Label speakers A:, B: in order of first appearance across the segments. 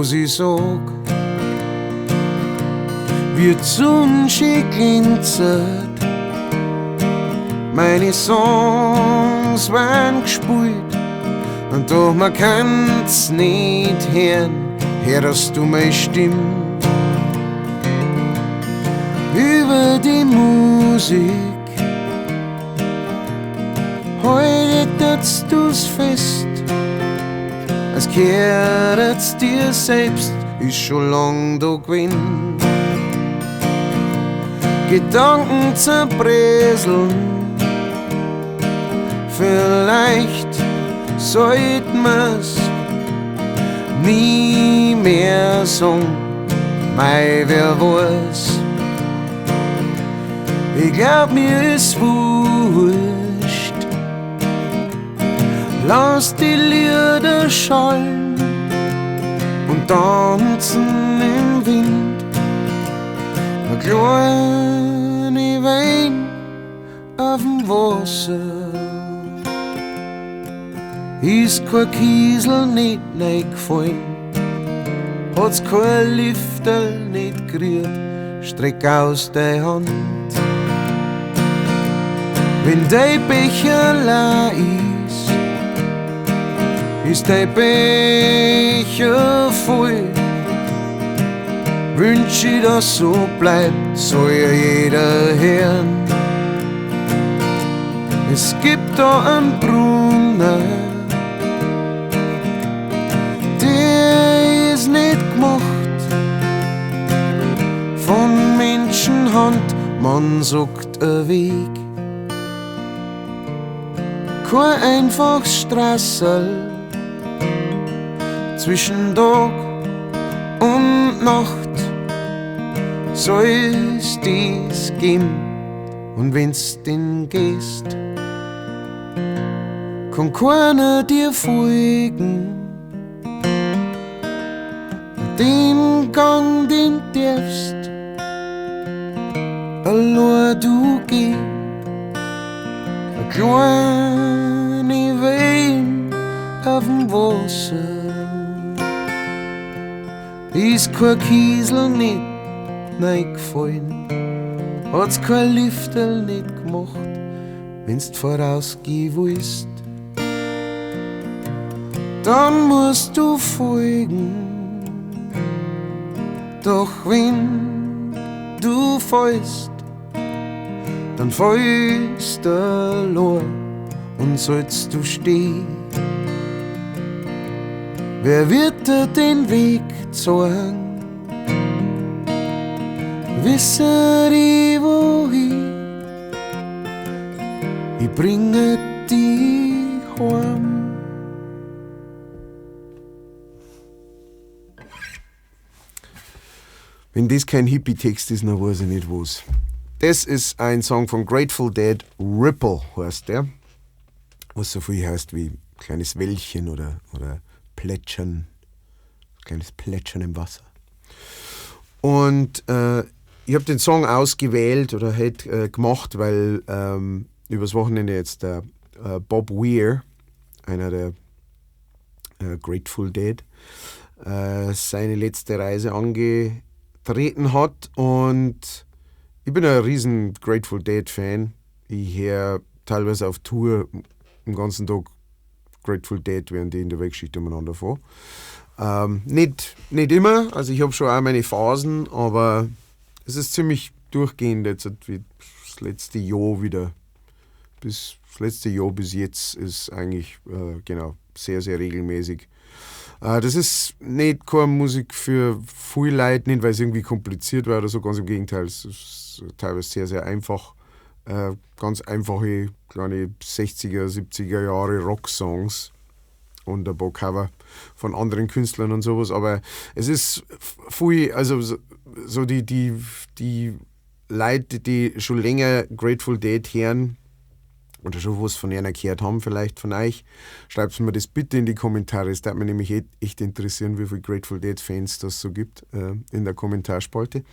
A: Was ich sag. Wie die Sonne schön glänzert, meine Songs werden gespielt und doch man kann's nicht hören, hörst du meine Stimme über die Musik. Heute du's fest, als kehrt's dir selbst, ist schon lang da gewesen. Gedanken zerbreseln, vielleicht sollt man's nie mehr sagen, mei, wer weiß. Ich glaub, mir ist wurscht. Lass die Lieder schallen und tanzen im Wind. Ein kleine Wein auf dem Wasser ist kein Kiesel nicht reingefallen, hat's kein Lifterl nicht gerührt, streck aus deine Hand. Wenn dein Becher leer ist, ist dein Becher voll. Wünsch ich, dass so bleibt, soll ja jeder hören. Es gibt da einen Brunnen, der ist nicht gemacht von Menschenhand, man sagt ein Weg. Kein einfaches Strasserl zwischen Tag und Nacht soll's dies geben, und wenn's denn gehst, kann keiner dir folgen. Den Gang, den darfst allein du gehen. Ein kleine Wein auf dem Wasser ist kein Kiesel nicht reingefallen, hat's kein Lifterl nicht gemacht, wenn's vorausgehen willst, dann musst du folgen. Doch wenn du fällst, dann fällst du allein und sollst du stehen. Wer wird dir den Weg zeigen? Wisse die wohin? Ich bringe dich heim.
B: Wenn das kein Hippie-Text ist, dann weiß ich nicht was. Das ist ein Song von Grateful Dead, Ripple heißt der. Was so viel heißt wie kleines Wäldchen oder Plätschern. Kleines Plätschern im Wasser. Und ich hab den Song ausgewählt oder halt gemacht, weil übers Wochenende jetzt der Bob Weir, einer der Grateful Dead, seine letzte Reise angetreten hat. Und ich bin ein riesen Grateful Dead Fan. Ich hör teilweise auf Tour den ganzen Tag Grateful Dead, während ich in der Weltgeschichte umeinander fahre. Nicht immer, also ich hab schon auch meine Phasen, aber es ist ziemlich durchgehend jetzt, wie das letzte Jahr wieder. Bis, das letzte Jahr bis jetzt ist eigentlich sehr, sehr regelmäßig. Das ist nicht keine Musik für viel Leute, nicht weil es irgendwie kompliziert war oder so, ganz im Gegenteil, es ist teilweise sehr, sehr einfach. Ganz einfache kleine 60er, 70er Jahre Rock-Songs und ein paar Cover von anderen Künstlern und sowas, aber es ist viel, also so, so die, die, die Leute, die schon länger Grateful Dead hören oder schon was von einer gehört haben, vielleicht von euch, schreibt mir das bitte in die Kommentare. Es würde mich nämlich echt interessieren, wie viele Grateful Dead Fans das so gibt in der Kommentarspalte.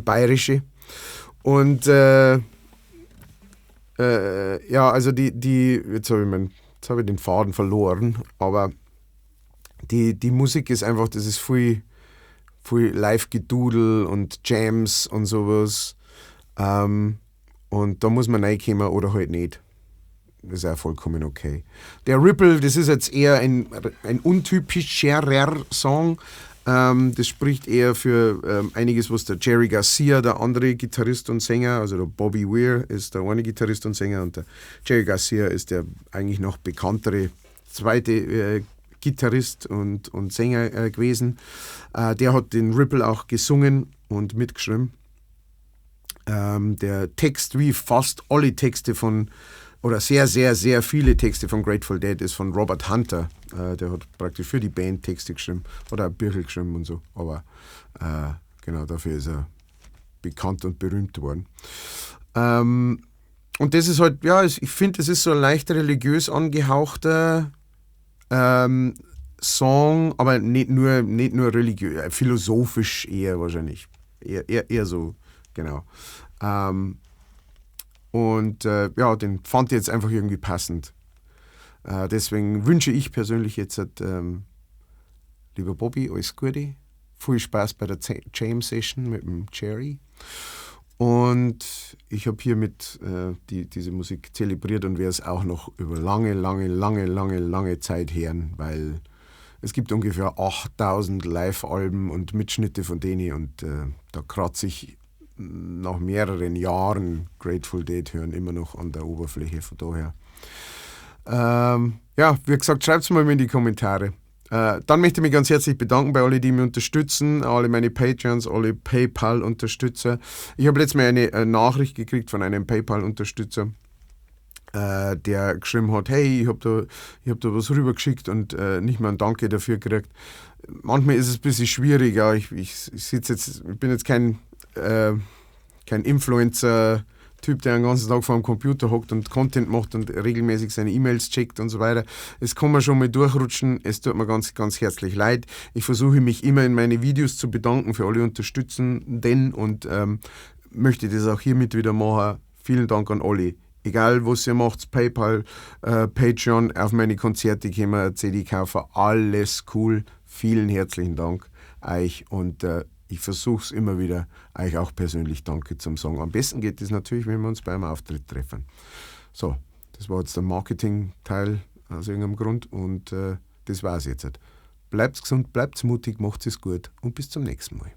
B: Bayerische. Und ja, also die, die, jetzt hab ich mein, jetzt hab ich den Faden verloren, aber Die Musik ist einfach, das ist viel, viel Live-Gedudel und Jams und sowas. Und da muss man reinkommen oder halt nicht. Das ist auch vollkommen okay. Der Ripple, das ist jetzt eher ein untypischerer Song. Das spricht eher für einiges, was der Jerry Garcia, der andere Gitarrist und Sänger, also der Bobby Weir ist der eine Gitarrist und Sänger und der Jerry Garcia ist der eigentlich noch bekanntere zweite Gitarrist und Sänger gewesen. Der hat den Ripple auch gesungen und mitgeschrieben. Der Text, wie fast alle Texte von, oder sehr, sehr, sehr viele Texte von Grateful Dead, ist von Robert Hunter. Der hat praktisch für die Band Texte geschrieben oder auch Bücher geschrieben und so. Aber genau, dafür ist er bekannt und berühmt geworden. Und das ist halt, ja, ich finde, es ist so ein leicht religiös angehauchter Song, aber nicht nur religiös, philosophisch eher wahrscheinlich. Eher so, genau. Und ja, den fand ich jetzt einfach irgendwie passend. Deswegen wünsche ich persönlich jetzt, lieber Bobby, alles Gute. Viel Spaß bei der Jam Session mit dem Jerry. Und ich habe hiermit diese Musik zelebriert und werde es auch noch über lange, lange, lange, lange, lange Zeit hören, weil es gibt ungefähr 8000 Live-Alben und Mitschnitte von denen und da kratze ich nach mehreren Jahren Grateful Dead hören immer noch an der Oberfläche. Von daher. Ja, wie gesagt, schreibt es mal in die Kommentare. Dann möchte ich mich ganz herzlich bedanken bei allen, die mich unterstützen, alle meine Patreons, alle PayPal-Unterstützer. Ich habe letztes Mal eine Nachricht gekriegt von einem PayPal-Unterstützer, der geschrieben hat: „Hey, ich hab da was rübergeschickt und nicht mal ein Danke dafür gekriegt.“ Manchmal ist es ein bisschen schwierig, ja. Ich sitze jetzt, ich bin jetzt kein Influencer, Typ, der den ganzen Tag vor dem Computer hockt und Content macht und regelmäßig seine E-Mails checkt und so weiter. Es kann mir schon mal durchrutschen. Es tut mir ganz, ganz herzlich leid. Ich versuche, mich immer in meine Videos zu bedanken für alle Unterstützenden und möchte das auch hiermit wieder machen. Vielen Dank an alle. Egal, was ihr macht, PayPal, Patreon, auf meine Konzerte kommen, CD kaufen, alles cool. Vielen herzlichen Dank euch und ich versuche es immer wieder, euch auch persönlich Danke zum sagen. Am besten geht es natürlich, wenn wir uns beim Auftritt treffen. So, das war jetzt der Marketing-Teil aus irgendeinem Grund und das war's jetzt. Bleibt gesund, bleibt mutig, macht es gut und bis zum nächsten Mal.